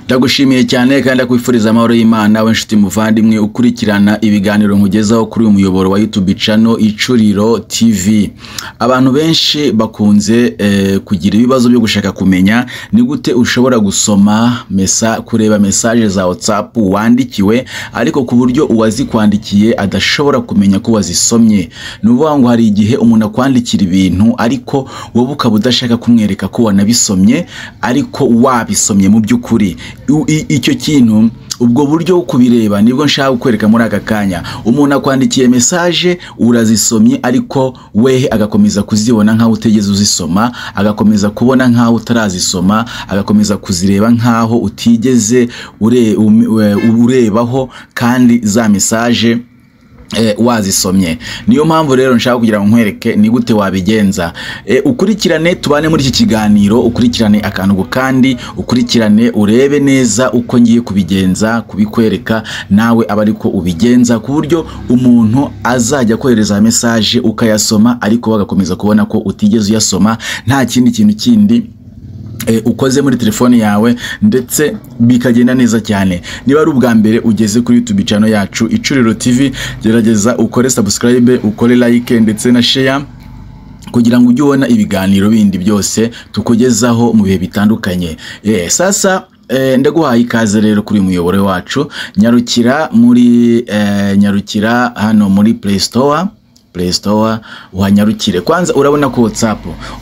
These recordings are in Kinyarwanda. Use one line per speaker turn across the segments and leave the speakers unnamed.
Ndagushimiye cyane kandi ndakwifuriza amahoro y'Imana, we nshuti muvandimwe ukurikirana ibiganiro nkugezaho kuri uyu muyoboro wa YouTube channel Icuriro TV. Abantu benshi bakunze kugira ibibazo byo gushaka kumenya ni gute ushobora gusoma kureba message za WhatsApp wandikiwe, ariko ku buryo uwazikwandikiye adashobora kumenya ko wazisomye. Ni ukuvuga ngo hari igihe umuntu akwandikira ibintu, ariko wowe ukaba udashaka kumwereka ko wanabisomye, ariko wabisomye mu by'ukuri. Icyo kintu, ubwo buryo bwo kubireba, nibwo nshaka kukwereka muri aka kanya. Umuntu akwandikiye message, urazisomye, ariko wehe agakomeza kuzibona nkaho utigeze uzisoma, agakomeza kubona nkaho utarazisoma, agakomeza kuzireba nkaho utigeze urebaho, kandi za message wazisomye. Niyo mpamvu rero nshaka kugira ngo nkwereke ni gute wabigenza. Ukurikirane, tubane muri iki kiganiro, ukurikirane akantu ku kandi, ukurikirane urebe neza uko ngiye kubigenza, kubikwereka, nawe aba ariko ubigenza, ku buryo umuntu azajya kohereza message ukayasoma, ariko bagakomeza kubona ko utigeze uyasoma, nta kindi kintu kindi ukoze muri telefone yawe, ndetse bikagenda neza cyane. Niba ari ubwa mbere ugeze kuri YouTube channel yacu Icuriro TV, gerageza ukore subscribe, ukore like ndetse na share, kugira ngo ujye ubona ibiganiro bindi byose tukugezaho mu bihe bitandukanye. Sasa ndaguhaye ikaze rero kuri uyu muyoboro wacu. Nyarukira hano muri Play Store. Play Store uhanyarukire. Kwanza urabona ko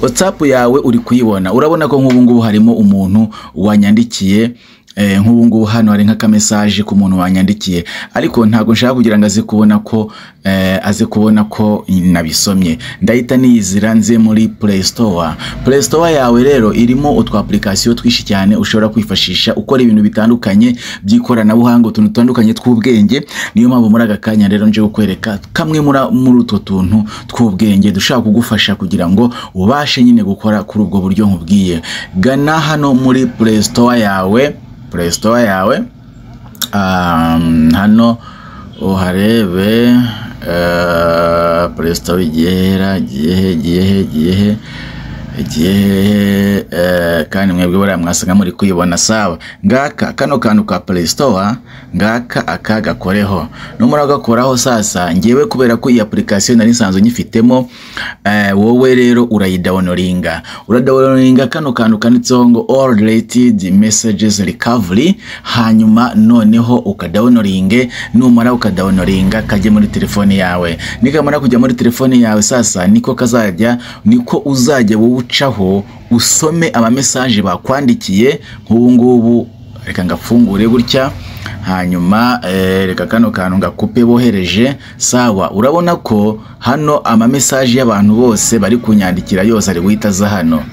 WhatsApp yawe uri kuyibona. Urabona ko nk'ubu ngubu harimo umuntu wanyandikiye, nk'ubu ngubu hano hari nk'aka message ku muntu wanyandikiye, ariko ntabwo nshaka kugira ngo aze kubona ko nabisomye. Ndahita niyizira nze muri Play Store. Play Store yawe rero irimo utwa application twinshi cyane ushobora kwifashisha ukora ibintu bitandukanye by'ikoranabuhanga, utuntu dutandukanye tw'ubwenge. Niyo mpamvu muri aka kanya rero nje kukwereka kamwe muri utwo tuntu tw'ubwenge dushobora kugufasha kugira ngo ubashe nyine gukora kuri ubwo buryo nkubwiye. Gana hano muri Play Store yawe, Play Store yawe, hano uharebe Play Store igiye hera, igiye he, igiye he, igiye he, igiye he, kandi mwebwe buriya mwasanga muri kuyibona. Sawa, ngaka kano kantu ka Play Store, ngaka aka gakoreho. Numara gakoraho, sasa ngewe kubera ko iyi application nari nsanzwe nyifitemo, wowe rero urayidownloadinga. Uradownloadinga kano kantu kanditseho ngo "All deleted messages recovery", hanyuma noneho ukadownloadinge. Numara ukadownloadinga, kajye muri telefone yawe. Nikamara kujya muri telefone yawe, sasa niko kazajya, niko uzajya wowe ucaho usome ama message bakwandikiye. Nk'ubu ngubu reka ngafungure gutya, hanyuma reka kano kantu ngakupe bohereje. Sawa, urabona ko hano ama message y'abantu bose bari kunyandikira yose ari guhita aza hano.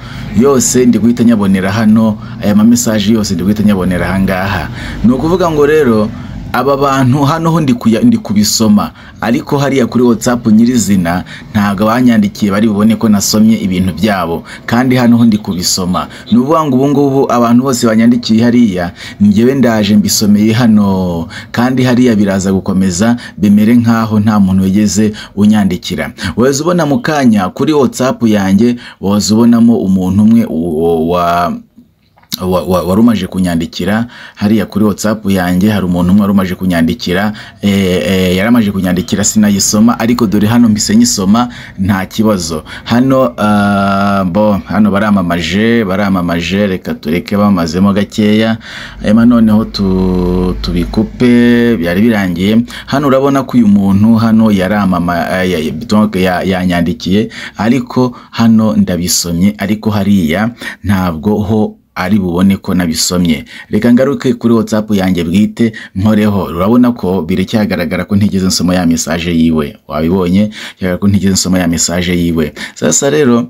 Yose ndi guhita nyabonera hano. Aya ma message yose ndi guhita nyabonera aha ngaha. Ni ukuvuga ngo rero aba bantu hano ho ndi kubisoma, ariko hariya kuri WhatsApp nyirizina ntabwo banyandikiye bari bubone ko nasomye ibintu byabo, kandi hano ho ndi kubisoma. Ni ukuvuga ngo ubu ngubu abantu bose banyandikiye hariya, njyewe ndaje mbisomeye hano, kandi hariya biraza gukomeza bimere nkaho nta muntu wigeze unyandikira. Waza ubona mu kanya kuri WhatsApp yanjye, waza ubonamo umuntu umwe wari umaje kunyandikira hariya kuri WhatsApp yanjye. Hari umuntu umwe wari umaje kunyandikira, yaramaje kunyandikira sinayisoma, ariko dore hano mbise nyisoma, nta kibazo. Hano bo hano baramamaje, baramamaje, reka tureke bamazemo gakeya, hanyuma noneho tubikupe, byari birangiye. Hano urabona ko uyu muntu hano yaramama, donc yanyandikiye, ariko hano ndabisomye, ariko hariya ntabwo ho ari bubone ko nabisomye. Reka ngaruke kuri WhatsApp yanjye bwite nkoreho. Urabona ko biracyagaragara ko ntigeze nsoma ya message yiwe. Wabibonye, bigaragara ko ntigeze nsoma ya message yiwe. Sasa rero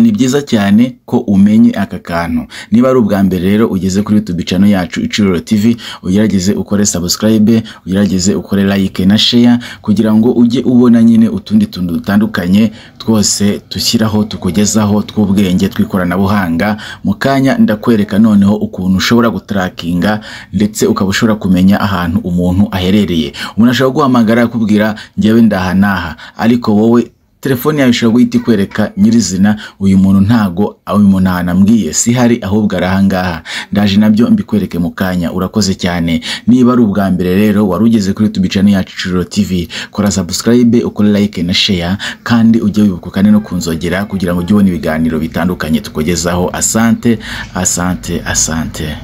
ni byiza cyane ko umenye aka kantu. Niba ari ubwa mbere rero ugeze kuri YouTube channel yacu Icuriro TV, ugerageze ukore subscribe, ugerageze ukore like na share, kugira ngo ujye ubona nyine utundi tuntu dutandukanye twose tushyiraho, tukugezaho, tw'ubwenge, tw'ikoranabuhanga. Mu kanya ndakwereka noneho ukuntu ushobora gutrackinga, ndetse ukaba ushobora kumenya ahantu umuntu aherereye. Umuntu ashobora guhamagara akubwira: "Njyewe ndaha n'aha", ariko wowe Telefone yawe ishobora guhita ikwereka nyirizina uyu muntu ntago, uyu muntu ahanambwiye si hari, ahubwo ari ahangaha. Ndaje nabyo mbikwereke mu kanya. Urakoze cyane. Niba ari ubwa mbere rero wari ugeze kuri YouTube channel yacu Icuriro TV, kora subscribe, ukore like na share, kandi ujye wibuka kandi no kunzogera kugira ngo ujye ubona ibiganiro bitandukanye tukugezaho. Asante, asante, asante.